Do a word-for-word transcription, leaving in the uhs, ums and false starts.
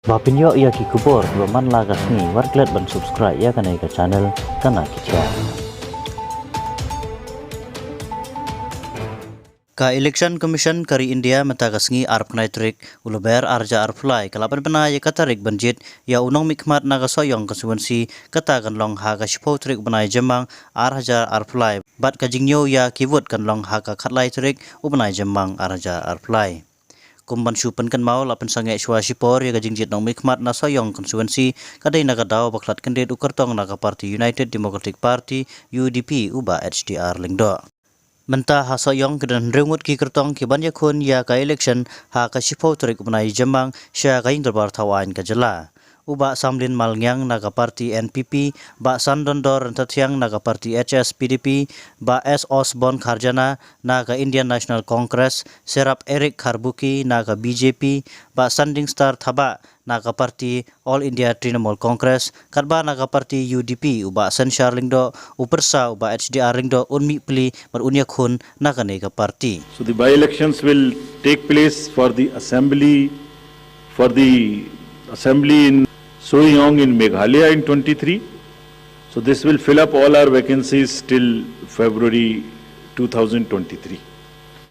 Ba pynïoh ïa ki khubor kiba man la ka sngi, wat klet ban subscribe ïa kane ka channel Kana Khithiah. Ka Election Commission ka ri India mynta ka sngi arphew khyndai tarik u Lber arhajar arphew lai ka la pynbna ïa ka tarik ban jied ïa u nongmihkhmat na ka Sohiong constituency, kata kan long ha ka shiphew tarik u bnai Jymmang arhajar arphew lai bad ka jingñiew ïa ki vote kan long ha ka khatlai tarik u bnai Jymmang arhajar arphew lai. Kum ban shu pynkynmaw, la pynsangeh shuwa shipor ïa ka jingjied nongmihkhmat na Sohiong constituency, ka dei na ka daw ba khlad kyndit u kyrtong na ka party United Democratic Party, U D P, u Bah H D R Lyngdoh. Mynta ha Sohiong ki don hynriew ngut ki kyrtong ki ban ïakhun ïa ka election ha ka shiphew tarik u bnai Jymmang sha ka Ïing Dorbar Thaw Aiñ ka jylla. U Bah Samlin Malngiang na ka party N P P, Bah Sandondor Ryntathiang na ka party H S P D P, Bah S Osborn Kharjana na ka Indian National Congress, Serap Eric Kharbuki na ka B J P, Bah Sanding Star Thabah na ka party All India Trinamool Congress, katba na ka party U D P u Bah Synshar Lyngdoh, u pyrsa u Bah H D R Lyngdoh un mih pli bad un ïakhun na kane ka party. So the by-elections will take place for the assembly, for the assembly in Sohiong in Meghalaya in twenty-three. So this will fill up all our vacancies till February two thousand twenty-three.